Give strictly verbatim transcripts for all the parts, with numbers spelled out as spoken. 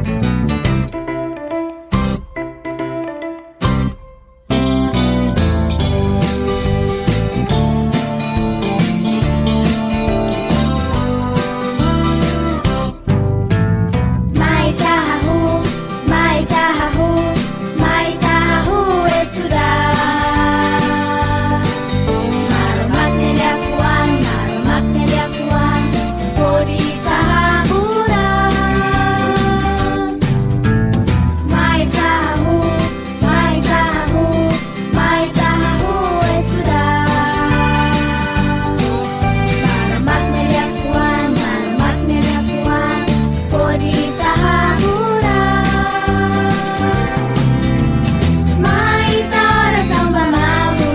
Mai ita hahú, mai ita hahú, mai ita hahú estudar. Maromak nia liafuan, Maromak nia liafuan, hodi ita haburas. Mai ita hahú, mai ita hahú, mai ita hahú estudar. Maromak nia liafuan, Maromak nia liafuan, hodi ita haburas. Mai ita orasaun ba malu,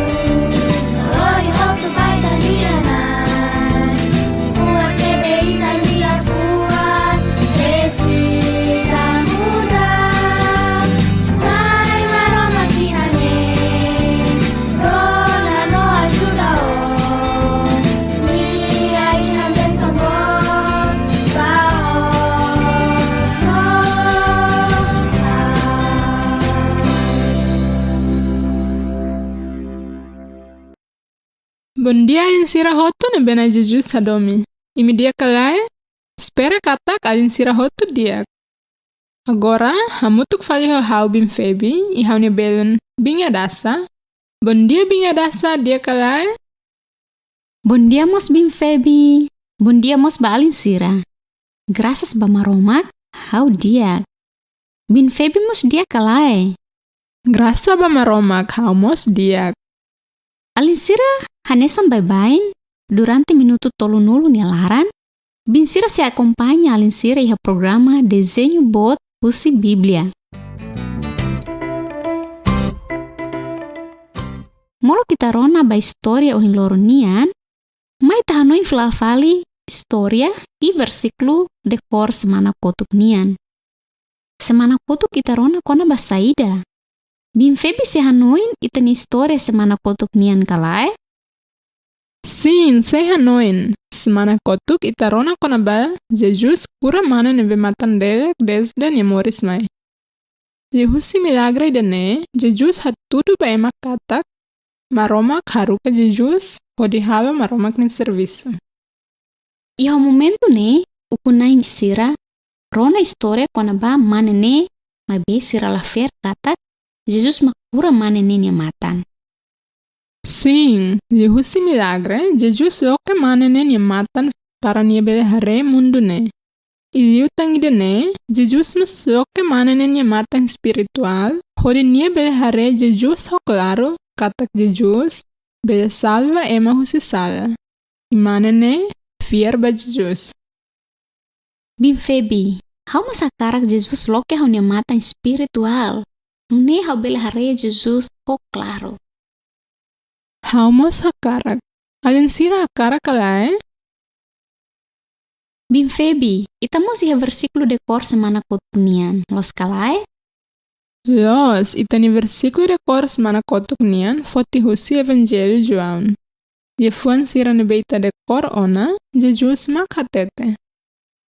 lori hotu ba ita-nia Na'i. Buat ne'ebé ita-nia liafuan presiza muda. Rai Maromak iha ne'e, rona no ajuda ó. Nia iha bensaun boot ba ó. Bondia alin sira hotu ne'ebé Na'i Jesus hadomi. Imi di'ak ka lae? Espera katak alin sira hotu di'ak. Agora, hamutuk fali ho ha'u Biin Febi, i ha'u-nia belun Biin Adasa. Bondia Biin Adasa, di'ak ka lae? Bondia mós Biin Febi. Bondia mós ba alin sira. Grasas ba Maromak, ha'u di'ak. Biin Febi mós di'ak ka lae? Grasa ba Maromak, ha'u mós di'ak. Alin sira, hanesan baibain, durante minutu tolunulu nia laran, biin sira sei akompaña alin sira iha programa Dezeñu Boot husi Bíblia. Molok ita rona ba istória ohin loron nian, mai ita hanoin fila fali istória i versíkulu dekór semana kotuk nian. Semana kotuk ita rona kona-ba saida? Biin Febi sei hanoin ita-nia istória semana kotuk nian ka lae? Sin, sei hanoin. Semana kotuk ita rona kona-ba Jesus kura mane ne'ebé matan-delek dezde nia moris mai. Liuhusi milagre ida-ne'e, Jesus hatudu ba ema katak Maromak haruka Jesus hodi halo Maromak nia servisu. Iha momentu ne'e, ukun-na'in sira rona istória kona-ba mane ne'e, maibé sira la fiar katak Jesus mak kura mane ne'e nia matan. Sin, liuhusi milagre, Jesus loke mane ne'e nia matan para nia bele haree mundu ne'e. I liután ida-ne'e, Jesus mós loke mane ne'e nia matan espirituál, hodi nia bele haree Jesus ho klaru, katak Jesus bele salva ema husi sala. I mane ne'e fiar ba Jesus. Biin Febi, ha'u mós hakarak Jesus loke ha'u-nia matan espirituál. Nune'e ha'u bele haree Jesus ho klaru. Ha'u mós hakarak. Alin sira hakarak ka lae? Biin Febi, ita mós iha versíkulu dekór semana kotuk nian, loos ka lae? Loos, ita-nia versíkulu dekór semana kotuk nian foti husi Evanjellu João. Liafuan sira ne'ebé ita dekór ona, Jesus mak hatete.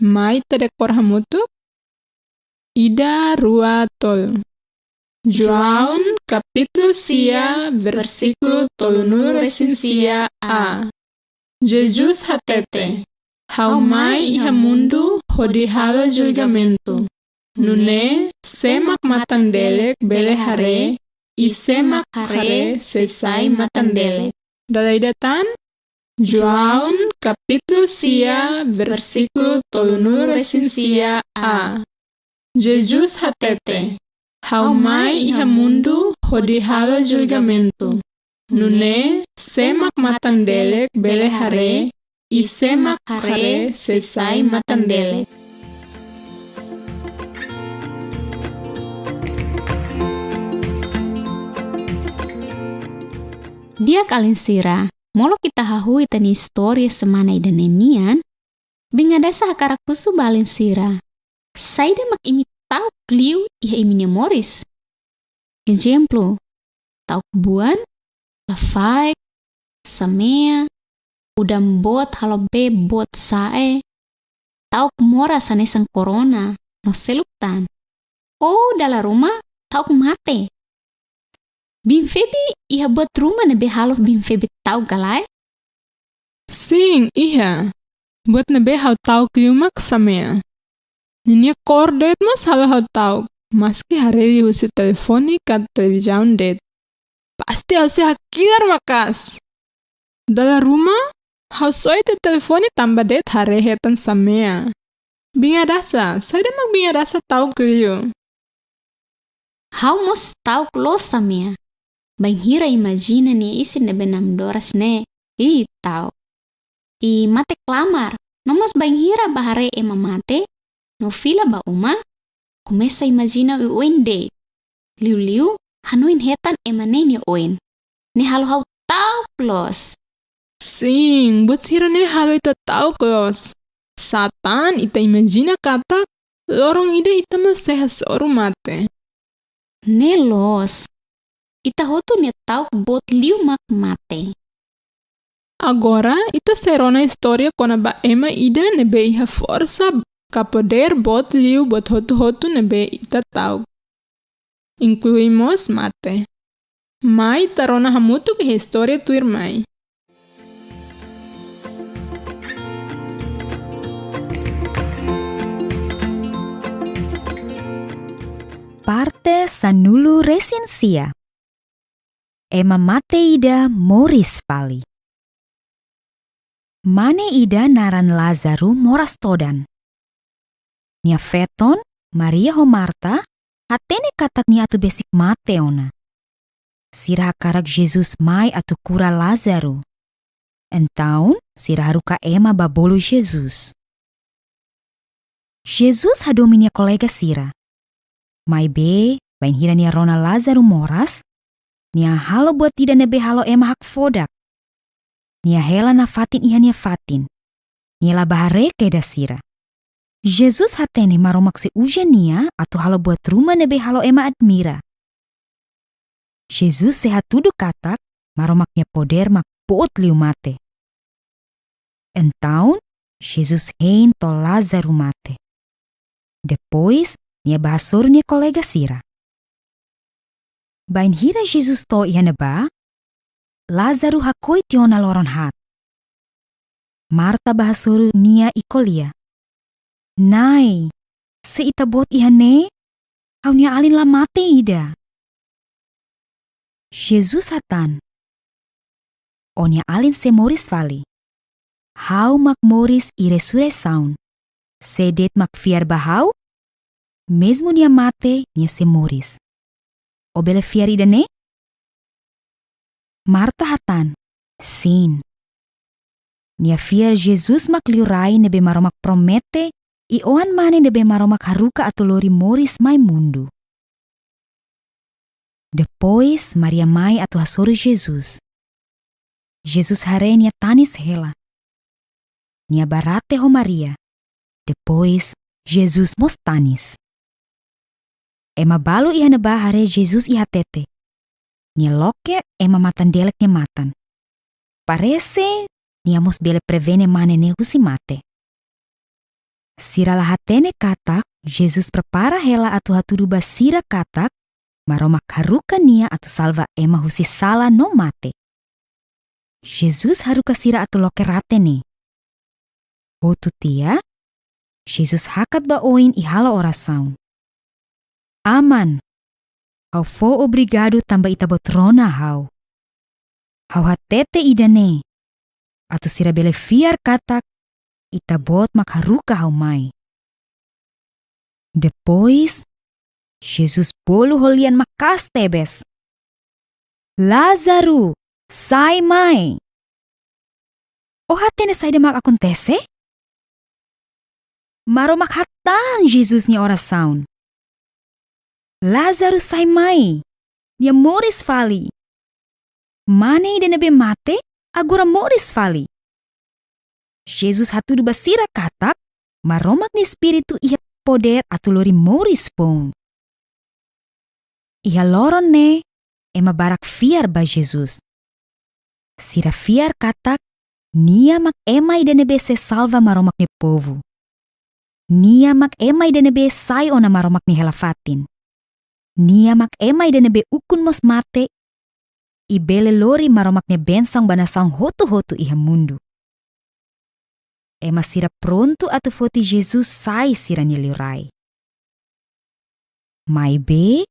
Mai ita dekór hamutuk. Ida, rua, tolu. João kapítulu sia, versíkulu tolunulu-resin-sia a. Jesus hatete: Ha'u mai iha mundu hodi halo julgamentu. Nune'e, sé mak matan-delek bele haree, i sé mak haree sei sai matan-delek. Dala ida tan, João kapítulu sia, versíkulu tolunulu-resin-sia a. Jesus hatete: Ha'u mai iha mundu hodi halo julgamentu. Nune'e, sé mak matan-delek bele haree, i sé mak haree sei sai matan-delek. Di'ak alin sira, molok ita hahú ita-nia istória semana ida-ne'e nian, Biin Adasa hakarak husu ba alin sira. Saida mak imi ta'uk liu iha imi-nia moris? Ezemplu, ta'uk buan, lafaek, samea, udan boot halo bee boot sa'e, ta'uk moras hanesan korona, no seluk tan. Ou dala ruma ta'uk mate. Biin Febe iha buat ruma ne'ebé halo Biin Febe ta'uk ka lae? Sin, iha. Buat ne'ebé ha'u ta'uk liu mak samea. Ninia kór de'it mós halo ha'u ta'uk, maski haree liu husi telefone ka televizaun de'it. Pasti ha'u sei hakilar maka'as. Dala ruma, ha'u soe tiha telefone tanba de'it haree hetan samea. Biin Adasa, saida mak Biin Adasa ta'uk liu? Ha'u mós ta'uk loos samea. Bainhira imajina nia isin ne'ebé namu Doras ne'e, ih, ta'uk. I mate klamar, no mós bainhira bá haree ema mate, no fila ba uma, komesa imajina oioin de'it. Liuliu, hanoin hetan ema ne'e nia oin. Ne'e halo ha'u ta'uk loos. Sin, buat sira-ne'e halo ita ta'uk loos. Sá tan ita imajina katak loron ida ita mós sei hasoru mate. Ne'e loos. Ita hotu nia ta'uk boot liu mak mate. Agora, ita sei rona istória kona-ba ema ida ne'ebé iha forsa ka podér boot liu buat hotu-hotu ne'ebé ita ta'uk, inklui mós mate. Mai ita rona hamutuk iha istória tuirmai. Parte sanulu-resin-sia. Ema mate ida moris fali. Mane ida naran Lázaro moras todan. Nia feton, Maria ho Marta, hatene katak nia atu besik mate ona. Sira hakarak Jesus mai atu kura Lázaro. Entaun, sira haruka ema bá bolu Jesus. Jesus hadomi nia kolega sira. Maibé, bainhira nia rona Lázaro moras, nia halo buat ida ne'ebé halo ema hakfodak. Nia hela nafatin iha nia fatin. Nia la bá haree kedas sira. Jesus hatene Maromak sei uza nia atu halo buat ruma ne'ebé halo ema admira. Jesus sei hatudu katak Maromak nia podér mak boot liu mate. Entaun, Jesus hein to'o Lázaro mate. Depois, nia bá hasoru nia kolega sira. Bainhira Jesus to'o iha ne'ebá, Lázaro hakoi tiha ona loron haat. Marta bá hasoru nia i ko'alia: Na'i, se Ita-Boot iha ne'e, ha'u-nia alin la mate ida. Jesus hatán: Ó-nia alin sei moris fali. Ha'u mak moris i resurreisaun. Sé de'it mak fiar ba ha'u, mezmu nia mate, nia sei moris. Ó bele fiar ida-ne'e? Marta hatán: Sin. Nia fiar Jesus mak Liurai ne'ebé Maromak promete i Oan-Mane ne'ebé Maromak haruka atu lori moris mai mundu. Depois, Maria mai atu hasoru Jesus. Jesus haree nia tanis hela. Nia bá rate ho Maria. Depois, Jesus mós tanis. Ema balu iha ne'ebá haree Jesus i hatete: Nia loke ema matan-delek nia matan. Parese nia mós bele prevene mane ne'e husi mate. Sira la hatene katak Jesus prepara hela atu hatudu ba sira katak Maromak haruka nia atu salva ema husi sala no mate. Jesus haruka sira atu loke rate ne'e. Hotu tiha, Jesus hakat ba oin i halo orasaun: Aman, ha'u fó obrigadu tanba Ita-Boot rona ha'u. Ha'u hatete ida-ne'e atu sira bele fiar katak Ita-Boot mak haruka ha'u mai. Depois, Jesus bolu ho lian maka'as tebes: Lázaro, sai mai! Ó hatene saida mak akontese? Maromak hatán Jesus nia orasaun. Lázaro sai mai, nia moris fali. Mane ida ne'ebé mate, agora moris fali. Jesus hatudu ba sira katak Maromak nia Espíritu iha podér atu lori moris foun. Iha loron ne'e, ema barak fiar ba Jesus. Sira fiar katak nia mak ema ida ne'ebé sei salva Maromak nia povu. Nia mak ema ida ne'ebé sai ona Maromak nia hela-fatin. Nia mak ema ida ne'ebé ukun mós mate, i bele lori Maromak nia bensaun ba nasaun hotu-hotu iha mundu. Ema sira prontu atu foti Jesus sai sira-nia liurai. Maibé,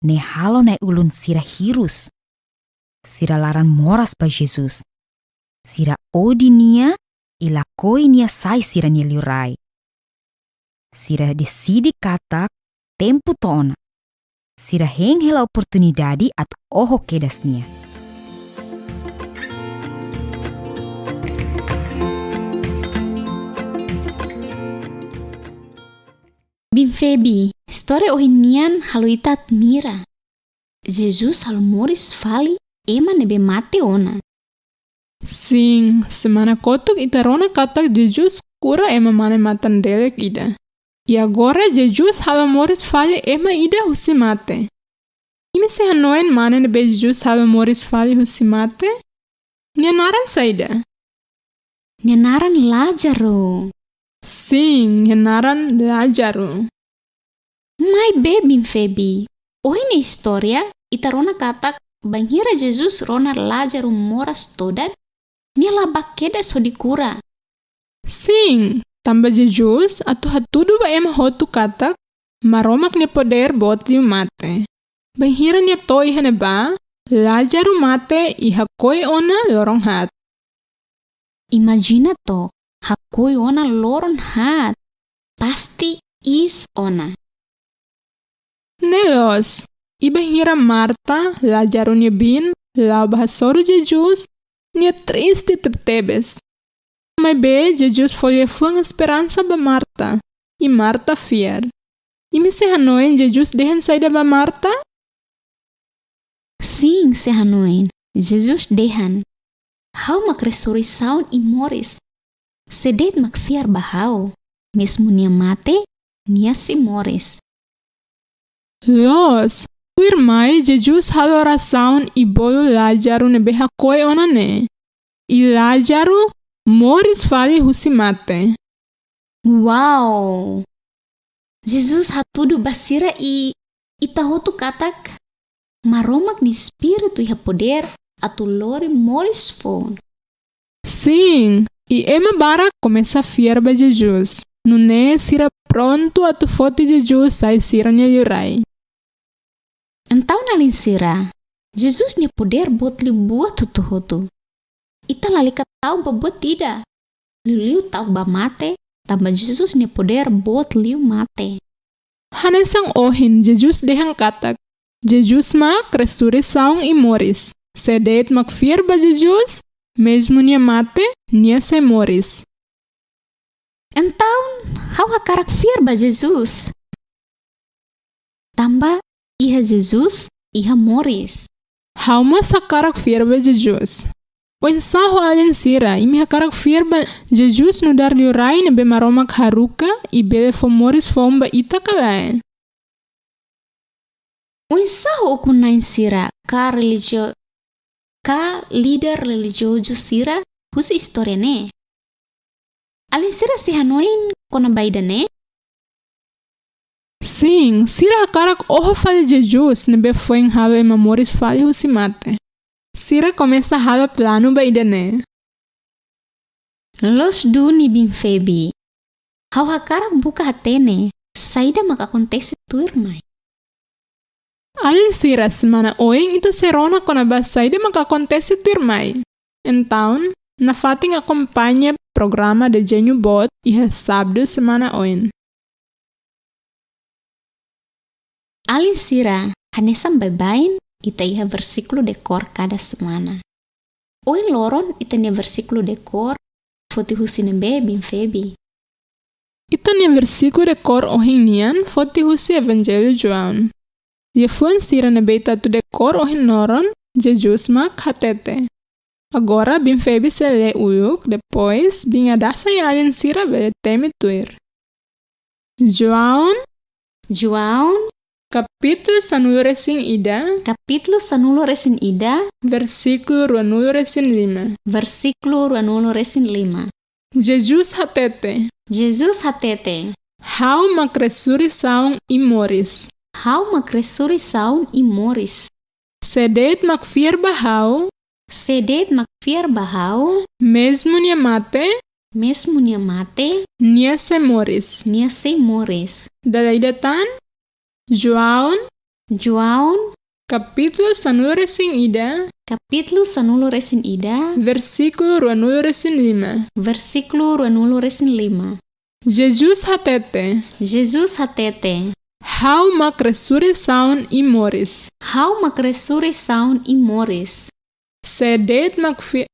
ne'e halo na'i-ulun sira hirus. Sira laran moras ba Jesus. Sira odi nia, i lakohi nia sai sira-nia liurai. Sira deside katak tempu to'o ona. Sira hein hela oportunidade atu oho kedas nia. Biin Febi, istória ohin nian halo ita admira. Jesus halo moris fali ema ne'ebé mate ona. Sin, semana kotuk ita rona katak Jesus kura ema mane matan-delek ida. I agora Jesus halo moris fali ema ida husi mate. Imi sei hanoin mane ne'ebé Jesus halo moris fali husi mate? Nia naran saida? Nia naran Lázaro. Sin, nia naran Lázaro. Maibé biin Febi, ohin nia istória, ita rona katak bainhira Jesus rona Lázaro moras todan, nia la bá kedas hodi kura. Sin, tanba Jesus atu hatudu ba ema hotu katak Maromak nia podér boot liu mate. Bainhira nia to'o iha ne'ebá, Lázaro mate i hakoi ona loron haat. Imajina took, hakoi ona loron haat, pasti iis ona. Ne'e loos, i bainhira Marta, Lázaro nia biin, la'o bá hasoru Jesus, nia triste tebetebes. Maibé Jesus fó liafuan esperansa ba Marta, i Marta fiar. Imi sei hanoin Jesus dehan saida ba Marta? Sin, sei hanoin. Jesus dehan: Ha'u mak resurreisaun i moris. Sé de'it mak fiar ba ha'u, mezmu nia mate, nia sei moris. Loos, tuirmai Jesus halo orasaun i bolu Lázaro ne'ebé hakoi ona ne'e. I Lázaro moris fali husi mate. Uau! Jesus hatudu ba sira i ita hotu katak Maromak nia Espíritu iha podér atu lori moris foun. Sin, i ema barak komesa fiar ba Jesus. Nune'e sira prontu atu foti Jesus sai sira-nia liurai. Entaun alin sira, Jesus nia podér boot liu buat hotu-hotu. Ita lalika ta'uk ba buat ida. Liuliu ta'uk ba mate, tanba Jesus nia podér boot liu mate. Hanesan ohin Jesus dehan katak, Jesus mak resurreisaun i moris. Sé de'it mak fiar ba Jesus, mezmu nia mate, nia sei moris. Entaun, ha'u hakarak fiar ba Jesus. Tanba iha Jesus, iha moris. Ha'u mós hakarak fiar ba Jesus. Oinsá ho alin sira, imi hakarak fiar ba Jesus nu'udar liurai ne'ebé Maromak haruka i bele fó moris foun ba ita ka lae? Oinsá ho ukun-na'in sira ka religio-, ka líder relijiozu sira husi istória ne'e? Alin sira sei hanoin kona-ba ida-ne'e? Sin, sira hakarak oho fali Jesus ne'ebé foin halo ema moris fali husi mate. Sira komesa halo planu ba ida-ne'e. Loos duni biin Febi. Ha'u hakarak buka hatene saida mak akontese tuirmai. Alin sira, semana oin ita sei rona kona-ba saida mak akontese tuirmai. Entaun, nafatin akompaña programa Dezeñu Boot iha Sábadu semana oin. Alin sira, hanesan baibain, ita iha versíkulu dekór kada semana. Ohin loron ita-nia versíkulu dekór foti husi ne'ebé biin Febi? Ita-nia versíkulu dekór ohin nian foti husi Evanjellu João. Liafuan sira ne'ebé ita atu dekór ohin loron, Jesus mak hatete. Agora biin Febi sei lee uluk, depois biin Adasa i alin sira bele temi tuir. João. João. Kapítulu sanulu-resin-ida. Kapítulu sanulu-resin-ida. Versíkulu ruanulu-resin-lima. Versíkulu ruanulu-resin-lima. Jesus hatete. Jesus hatete. Ha'u mak resurreisaun i moris. Ha'u mak resurreisaun i moris. Sé de'it mak fiar ba ha'u. Sé de'it mak fiar ba ha'u. Mezmu nia mate. Mezmu nia mate. Nia sei moris. Nia sei moris. Dala ida tan. João. João. Kapítulu sanulu resin ida. Kapítulu sanulu resin ida. Versíkulu ruanulu resin lima. Versíkulu ruanulu resin lima. Jesus hatete. Jesus hatete. Ha'u mak resurreisaun i moris. Ha'u mak resurreisaun i moris. Sé de'it mak fi-,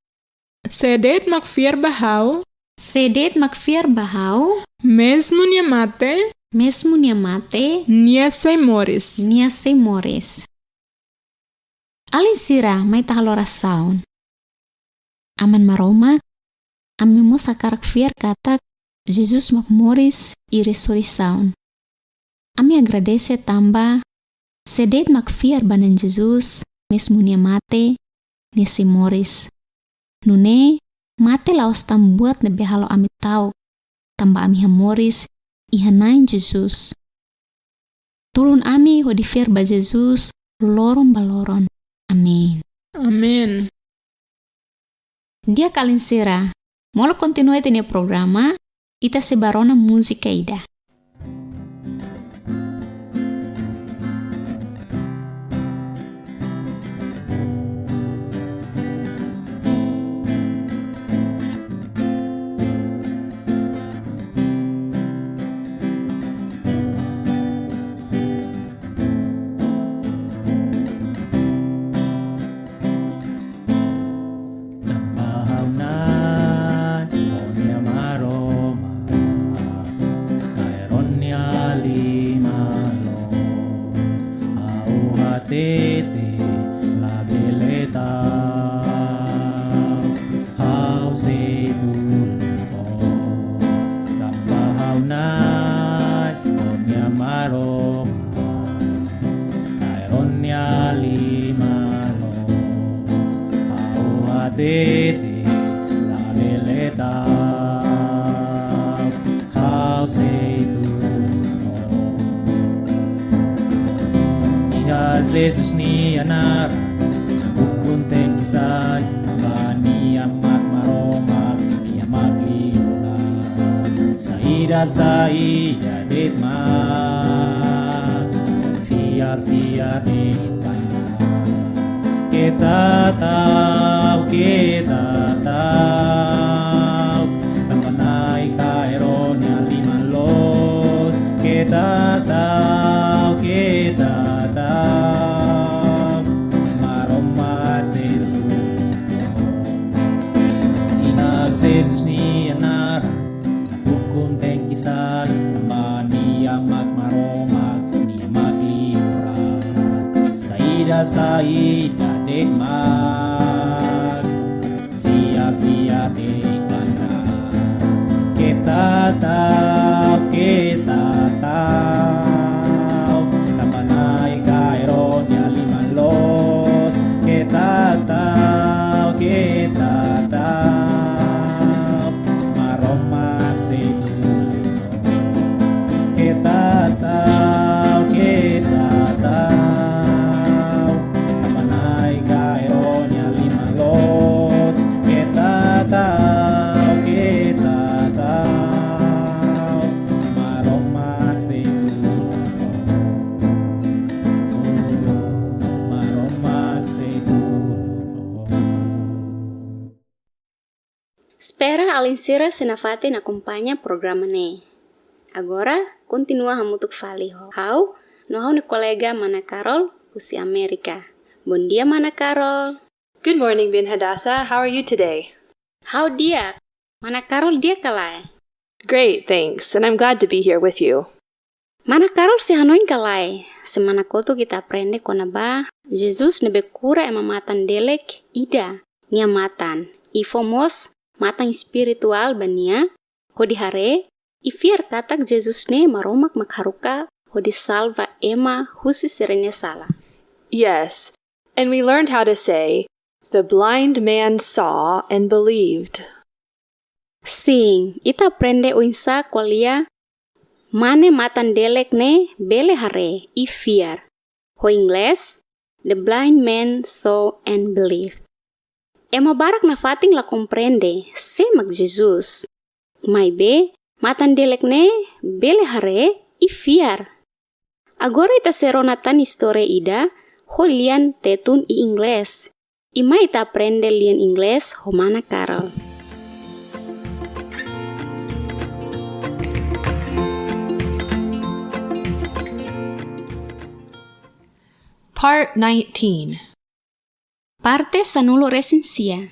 sé de'it mak fiar ba ha'u. Sé de'it mak fiar ba ha'u. Mezmu nia mate. Mezmu nia mate. Nia sei moris. Nia sei moris. Alin sira, mai ita halo orasaun. Aman Maromak, ami mós hakarak fiar katak Jesus mak moris i resurreisaun. Ami agradese tanba sé de'it mak fiar ba Na'i Jesus, mezmu nia mate, nia sei moris. Nune'e, mate la'ós tan buat ne'ebé halo ami ta'uk, tanba ami iha moris iha Na'i Jesus. Tulun ami hodi fiar ba Jesus loron ba loron. Amen. Amen. Di'ak alin sira, molok kontinua ita-nia programa, ita sei bá rona múzika ida. Tanba ha'u Na'i, ó-nia Maromak, kaer ó-nia liman loos. Ha'u hatete labele ta'uk, ha'u sei tulun ó. Tanba ha'u Na'i, ó-nia Maromak, kaer ó-nia liman loos. Ha'u hatete labele ta'uk, ha'u sei tulun ó. Iha Jesus nia naran, ukun tenke sai, tanba nia mak Maromak, nia mak Liurai. Saida, saida de'it mak fiar, fiar de'it ba Na'i. Keta ta'uk, keta ta'uk, tanba Na'i kaer ó-nia liman loos. Keta ta'uk, keta ta'uk, Maromak sei tulun ó. Iha Jesus nia naran, ukun tenke sai, tanba nia mak Maromak, nia mak Liurai. Saida, saida de'it mak fiar, fiar de'it ba Na'i. Keta ta'uk, keta ta'uk, tanba Na'i kaer ó-nia liman loos. Keta ta'uk, keta ta'uk, Maromak sei tulun ó. Keta ta'uk, keta ta'uk, tanba Na'i kaer ó-nia liman loos. Keta ta'uk, keta ta'uk, Maromak sei tulun ó. Maromak sei tulun ó. Espera alin sira sei nafatin akompaña programa ne'e. Agora, kontinua hamutuk fali ho ha'u, no ha'u-nia kolega Mana Carol, husi Amérika. Bondia, Mana Carol. Good morning, Biin Hadassah. How are you today? Ha'u di'ak. Mana Carol di'ak ka lae? Great, thanks. And I'm glad to be here with you. Mana Carol sei hanoin ka lae, semana kotuk ita aprende kona-ba Jesus ne'ebé kura ema matan-delek ida nia matan, i fó mós matan espirituál ba nia, hodi haree i fiar katak Jesus ne'e Maromak mak haruka hodi salva ema husi sira-nia sala. Yes, and we learned how to say, "The blind man saw and believed." Sin, ita aprende oinsá ko'alia Mane matan-delek ne'e bele haree i fiar. Ho Inglés, "The blind man saw and believed." Ema barak nafatin la komprende sé mak Jesus. Maibé, matan-delek ne'e bele haree i fiar. Agora ita sei rona tan istória ida ho lian Tetun i Inglés. I mai ita aprende lian Inglés ho mana Carol. Part nineteen. Parte sanulu-resin-sia.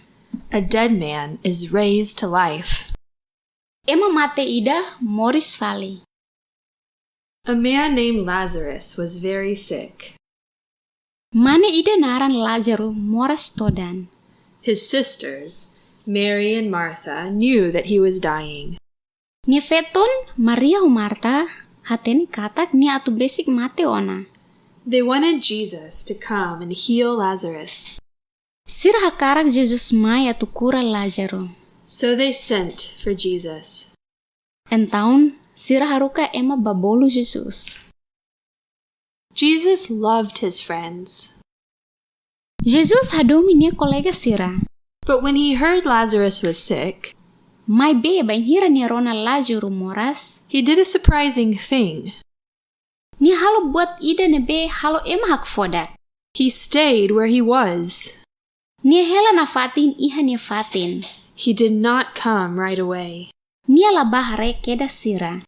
A dead man is raised to life. Ema mate ida moris fali. A man named Lazarus was very sick. Mane ida naran Lázaro moras todan. His sisters, Mary and Martha, knew that he was dying. Nia feton, Maria ho Marta, hatene katak nia atu besik mate ona. They wanted Jesus to come and heal Lazarus. Sira hakarak Jesus mai atu kura Lázaro. So they sent for Jesus. Entaun, sira haruka ema ba bolu Jesus. Jesus loved his friends. Jesus hadomi nia kolega sira. But when he heard Lazarus was sick, Maibé bainhira nia rona Lázaro moras, he did a surprising thing. Nia halo buat ida ne'ebé halo ema hakfodak. He stayed where he was. Nia hela nafatin iha nia fatin. He did not come right away. Nia la bá haree kedas sira.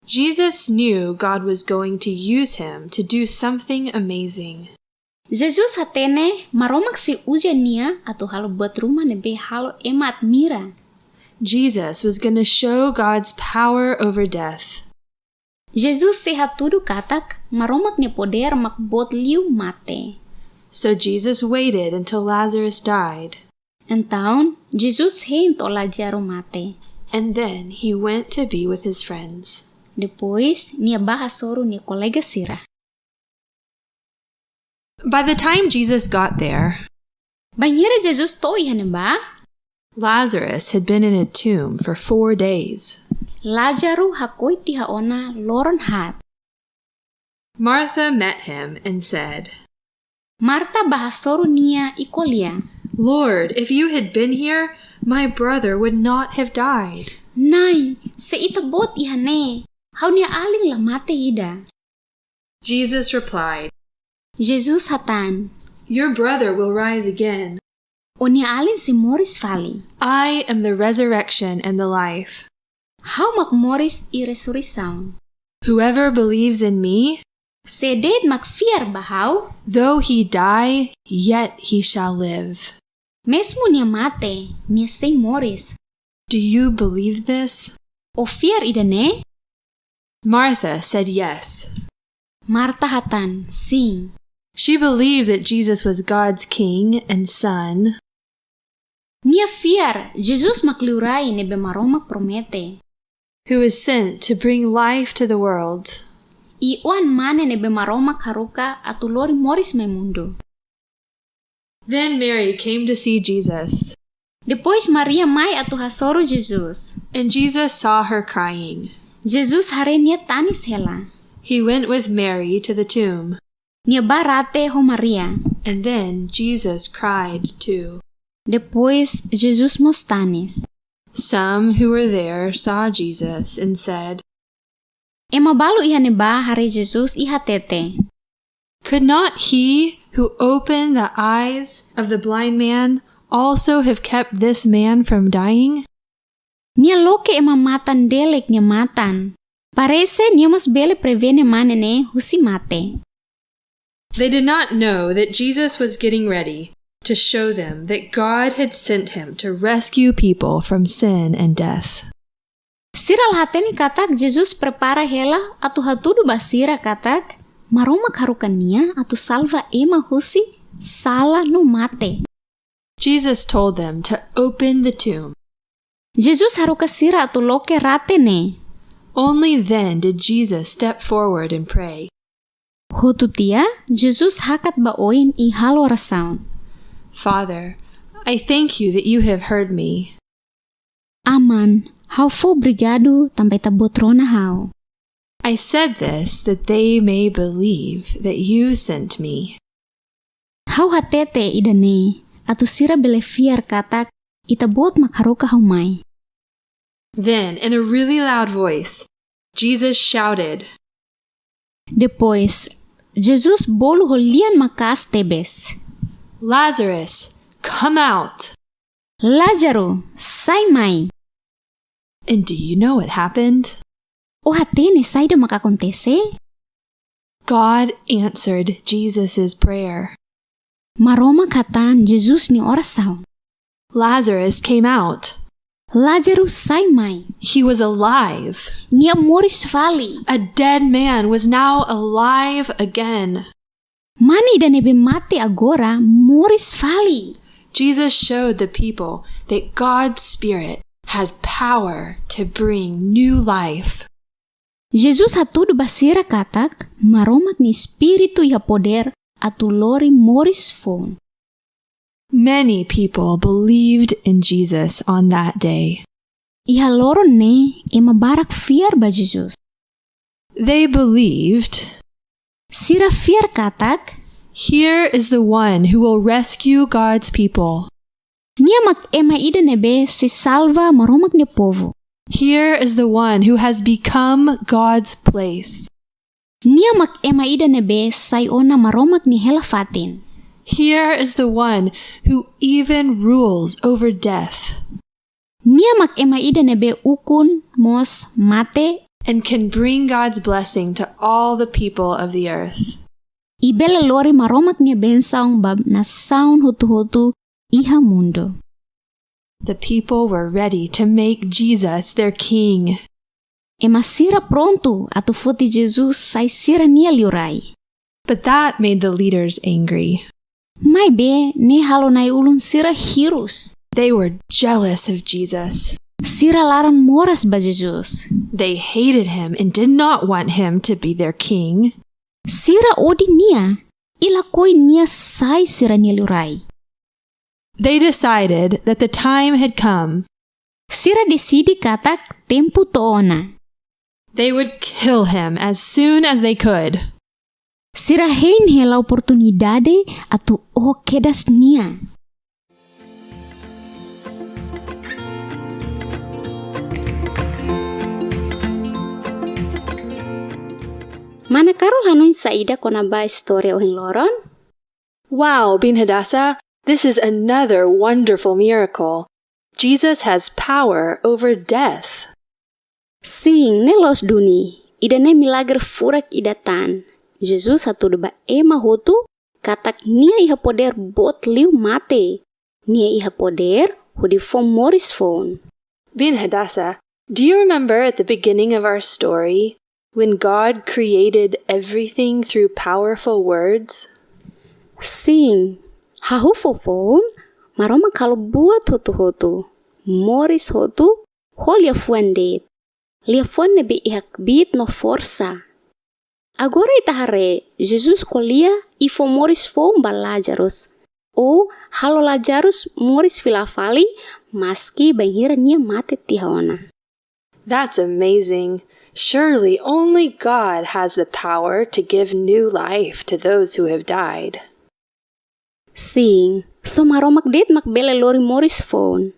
Jesus knew God was going to use him to do something amazing. Jesus hatene Maromak sei uza nia atu halo buat ruma ne'ebé halo ema admira. Jesus was going to show God's power over death. Jesus sei hatudu katak Maromak nia podér mak boot liu mate. So Jesus waited until Lazarus died. Entaun, Jesus hein to'o Lázaro mate. And then he went to be with his friends. Depois, nia bá hasoru nia kolega sira. By the time Jesus got there, Bainhira Jesus to'o iha ne'ebá, Lazarus had been in a tomb for four days. Lázaro hakoi tiha ona loron haat. Martha met him and said, Marta bá hasoru nia i ko'alia, Lord, if you had been here, my brother would not have died. Na'i, se ita-boot iha ne'e, ha'u-nia alin la mate ida. Jesus replied, Jesus hatán, Your brother will rise again. Ó-nia alin sei moris fali. I am the resurrection and the life. Ha'u mak moris i resurreisaun. Whoever believes in me, Sé de'it mak fiar ba ha'u, though he die, yet he shall live. Mezmu nia mate, nia sei moris. Do you believe this? Ó fiar ida-ne'e? Martha said yes. Marta hatán, sin. She believed that Jesus was God's king and son, Nia fiar Jesus mak liurai ne'ebé Maromak promete, who was sent to bring life to the world. I Oan-Mane ne'ebé Maromak haruka atu lori moris mai mundu. Then Mary came to see Jesus. Depois Maria mai atu hasoru Jesus. And Jesus saw her crying. Jesus haree nia tanis hela. He went with Mary to the tomb. Nia bá rate ho Maria. And then Jesus cried too. Depois Jesus mós tanis. Some who were there saw Jesus and said, Ema balu iha ne'ebá haree Jesus i hatete, Could not he who opened the eyes of the blind man also have kept this man from dying? Nia loke ema matan-delek nia matan. Parese nia mós bele prevene mane ne'e husi mate. They did not know that Jesus was getting ready to show them that God had sent him to rescue people from sin and death. Sira la hatene katak Jesus prepara hela atu hatudu ba sira katak Maromak haruka nia atu salva ema husi sala no mate. Jesus told them to open the tomb. Jesus haruka sira atu loke rate ne'e. Only then did Jesus step forward and pray. Hotu tiha, Jesus hakat ba oin i halo orasaun. Father, I thank you that you have heard me. Aman, ha'u fó obrigadu tanba Ita-Boot rona ha'u. I said this that they may believe that you sent me. Ha'u hatete ida-ne'e atu sira bele fiar katak Ita-Boot mak haruka ha'u mai. Then, in a really loud voice, Jesus shouted, Depois, Jesus bolu ho lian maka'as tebes, Lazarus, come out! Lázaro, sai mai! And do you know what happened? Ó hatene saida mak akontese? God answered Jesus' prayer. Maromak hatán Jesus nia orasaun. Lazarus came out. Lázaro sai mai. He was alive. Nia moris fali. A dead man was now alive again. Mane ida ne'ebé mate agora moris fali. Jesus showed the people that God's Spirit had power to bring new life. Jesus hatudu ba sira katak Maromak nia Espíritu iha podér atu lori moris foun. Many people believed in Jesus on that day. Iha loron ne'e ema barak fiar ba Jesus. They believed, Sira fiar katak, Here is the one who will rescue God's people. Nia mak ema ida ne'ebé sei salva Maromak nia povu. Here is the one who has become God's place. Nia mak ema ida ne'ebé sai ona Maromak nia hela fatin. Here is the one who even rules over death. Nia mak ema ida ne'ebé ukun mós mate. And can bring God's blessing to all the people of the earth. I bele lori Maromak nia bensaun ba nasaun hotu-hotu iha mundu. The people were ready to make Jesus their king. Ema sira prontu atu foti Jesus sai sira-nia liurai. But that made the leaders angry. Maibé ne'e halo na'i-ulun sira hirus. They were jealous of Jesus. Sira laran moras ba Jesus. They hated him and did not want him to be their king. Sira odi nia, i lakohi nia sai sira-nia liurai. They decided that the time had come. Sira deside katak tempu to'o ona. They would kill him as soon as they could. Sira hein hela oportunidade atu oho kedas nia. Mana Carol hanoin saida kona-ba istória ohin loron? Wow, Biin Hadassah, this is another wonderful miracle. Jesus has power over death. Sin, ne'e loos duni, ida-ne'e milagre furak ida tan. Jesus hatudu ba ema hotu katak nia iha podér boot liu mate. Nia iha podér hodi fó moris foun. Biin Hadassah, do you remember at the beginning of our story when God created everything through powerful words? Sin, hahú foufoun, Maromak halo buat hotu-hotu, moris hotu, ho liafuan de'it. Liafuan ne'ebé iha kbiit no forsa. Agora ita haree, Jesus ko'alia i fó moris foun ba Lazarus. Ou halo Lazarus moris fila fali, maski bainhira nia mate tiha ona. That's amazing. Surely only God has the power to give new life to those who have died. Sin, só Maromak de'it mak bele lori moris foun.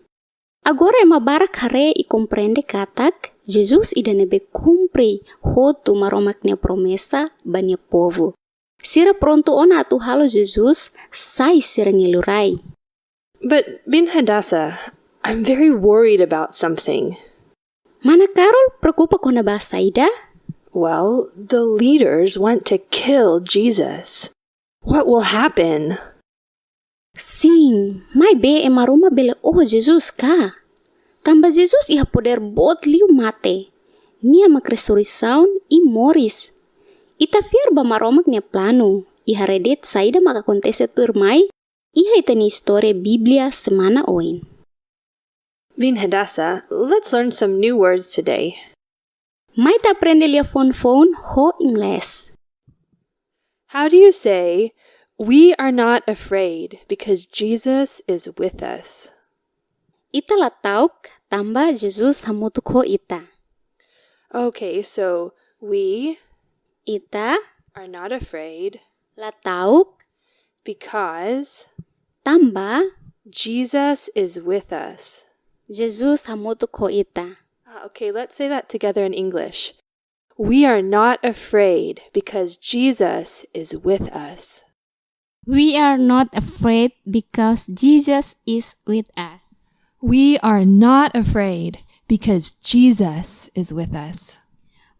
Agora ema barak haree i komprende katak Jesus ida ne'ebé kumpre hotu Maromak nia promesa ba nia povu. Sira prontu ona atu halo Jesus sai sira-nia liurai. But Biin Hadassah, I'm very worried about something. Mana Carol preokupa kona-ba saida? Well, the leaders want to kill Jesus. What will happen? Sin, maibé ema ruma bele oho Jesus ka? Tanba Jesus iha podér boot liu mate. Nia mak resurreisaun i moris. Ita fiar ba Maromak nia planu, i haree de'it saida mak akontese tuirmai iha ita-nia istória Bíblia semana oin. Biin Hadassah, let's learn some new words today. Mai ita aprende liafuan foun ho Inglés. How do you say, "We are not afraid because Jesus is with us"? Ita la ta'uk, tanba Jesus hamutuk ho ita. Okay, so We Ita are not afraid la ta'uk because tanba Jesus is with us. Jesus hamutuk ho ita. Ah, okay, let's say that together in English. We are not afraid because Jesus is with us. We are not afraid because Jesus is with us. We are not afraid because Jesus is with us.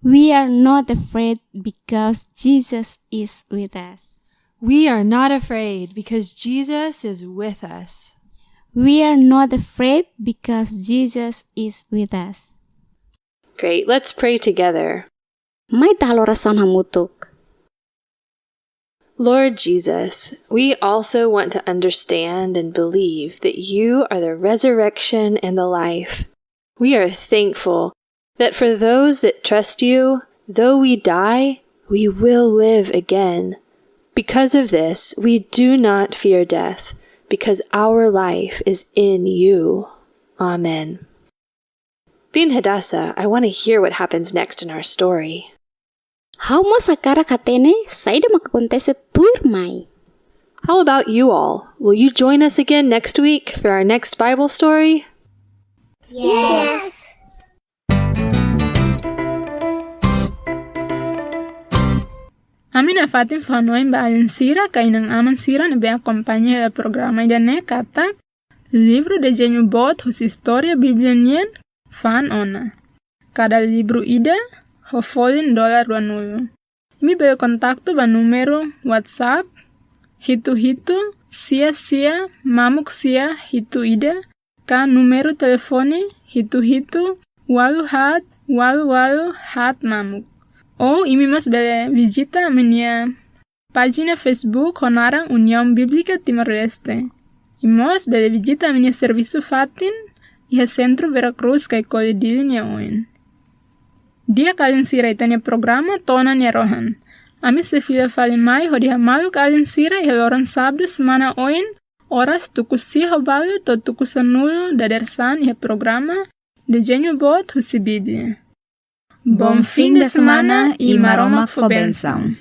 We are not afraid because Jesus is with us. We are not afraid because Jesus is with us. We are not afraid because Jesus is with us. Great, let's pray together. Mai ita halo orasaun hamutuk. Lord Jesus, we also want to understand and believe that you are the resurrection and the life. We are thankful that for those that trust you, though we die, we will live again. Because of this, we do not fear death, because our life is in you. Amen. Biin Hadassah, I want to hear what happens next in our story. Ha'u mós hakarak hatene saida mak akontese tuirmai. How about you all? Will you join us again next week for our next Bible story? Yes. Ami nafatin fó-hanoin ba alin sira ka inan-aman sira ne'ebé akompaña hela programa ida-ne'e katak livru Dezeñu Boot husi Istória Bíblia nian fa'an ona. Kada livru ida ho folin dolar ruanulu. Imi bele kontaktu ba númeru WhatsApp hitu hitu sia sia mamuk sia hitu ida, ka númeru telefone hitu hitu ualu haat ualu ualu haat mamuk. Ou imi mós bele vizita ami-nia pájina Facebook ho naran União Bíblica Timor-Leste. I mós bele vizita ami-nia servisu fatin iha Sentru Vera Cruz Caicoli Dili nia oin. Di'ak alin sira, ita-nia programa to'o ona nia rohan. Ami sei fila fali mai hodi hamaluk alin sira iha loron Sábadu semana oin, oras tuku sia ho balu to'o tuku sanulu dadeer-saan iha programa Dezeñu Boot husi Bíblia. Bom fim de semana i Maromak fó bensaun.